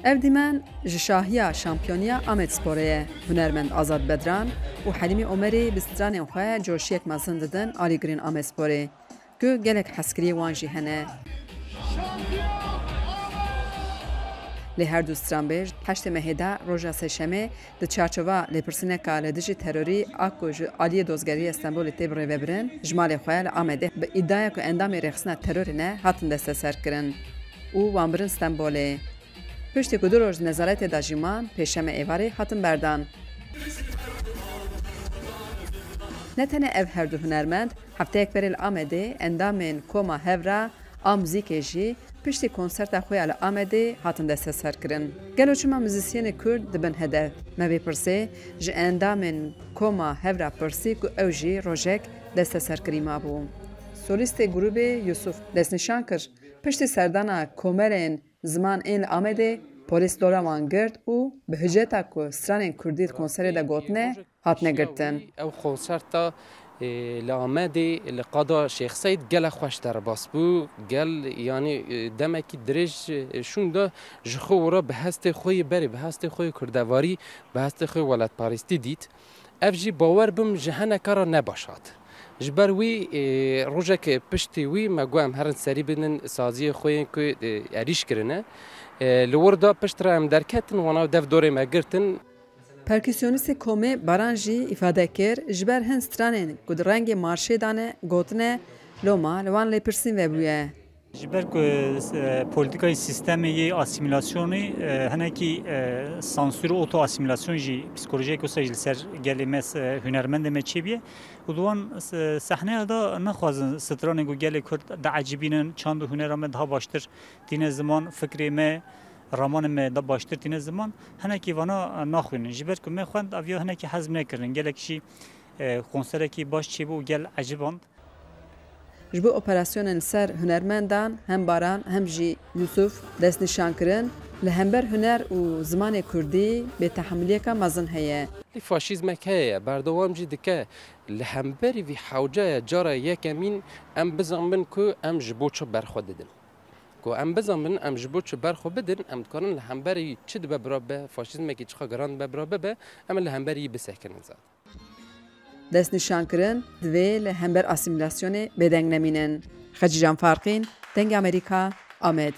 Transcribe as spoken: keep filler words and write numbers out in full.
Ev dîmen ji şahiya şampiyoniya Amedsporê ye. Hunermend Azad Bedran û Helîmî Omerî bi stranên xwe coşiyek mezin didin alîgirên Amedsporê, ku gelek hezkiriyê wan jî hene. Lê her du stranbêj heştê mehê de roja sêşemê di çarçova lêpirsîneka li dijî terorî a ku ji aliyê Dozgeriya Stenbolê tê birêvebirin, ji malê xwe li Amedê bi îdiaya ku endamê rêxistina terorê ne hatin desteserkirin û wan birin Stenbolê. Piştî ku du roj di nezaretê de jî man, pêşeme êvarê hatin berdan. Ne tenê ev her du hunermend, hefteyek berê li Amedê endamên Koma Hevra a Muzîkê jî piştî konserta xwe ya li Amedê hatin desteserkirin. Gelo çima muzîsyenê Kurd dibin hedef? Me vê pirsê ji endamên Koma Hevra pirsî ku ew jî rojek desteserkirî mabû. Solîstê grûbê Yusuf destnîşan kir, piştî serdana komelên ziman ên li Amedê polîs dora wan girt û bi hiceta ku stranên kurdî di konserê de gotine, hatine girtin. Ew konserta, e, li Amedê li qada Şêx Seyd gelek xweş derbas bû. Gel, yanî, e, demekî dirêj, e, şûnda ji xwe wira bi hestê xwe yê berê, bi hestê xwe yê kurdevarî, bi hestê xwe yê welatparêstî dît. Ev jî bawer bim ji heneka re ne baş hat. Ji ber wî, e, rojek piştî wî me got em herin serî bidin saziyê xwe yên ku, e, erîş kirine. E, li wir de pişt re em derketin, wana dev dorê me girtin. Perküsyonistê komê Baran jî îfade kir, ji ber hin stranên ku di rengê marşê de ne gotine, loma li wan lêpirsîn vebûye. Ji ber ku, e, polîtikayê sîstemê yê asîmîlasyonê, e, hinekî, e, sansûr û oto-asîmîlasyon jî psîkolojiyek wisa jî li ser gelê me, e, hunermendê me çêbûye û di wan, e, sehneya de naxwazin stranên ku gelê Kurd diecibînin, çand û hunera me daha baştir tîne ziman, fikrê me, ramanê me de baştir tîne ziman, hinekî vana, e, naxwînin. Ji ber ku me xwend, ev ya hinekî hezm nekirin. Gelek jî, e, konserekî baş çêbû û gel eciband. Ji bo operasyonên li ser hunermendan hem Baran hem jî Yusuf destnîşan kirin, li hember huner û zimanê kurdî bêtehemiliyeka mezin heye. Lê faşîzmek heye, berdewam jî dike. Li hemberî vî hewcaya cara yekemîn em bizanbin ku em ji bo çi berxwe didin. Ku em bizanbin em ji bo çi berxwe bidin, em dikarin li hemberî çi dibe bira bibe, faşîzmekî çiqa giran dibe bira bibe, em li hemberî wî bisekinin zad. Destnîşankirin divê li hember asîmîlasyonê bêdeng nemînin. Xecîcan Farqîn, Dengê Amerîka, Amed.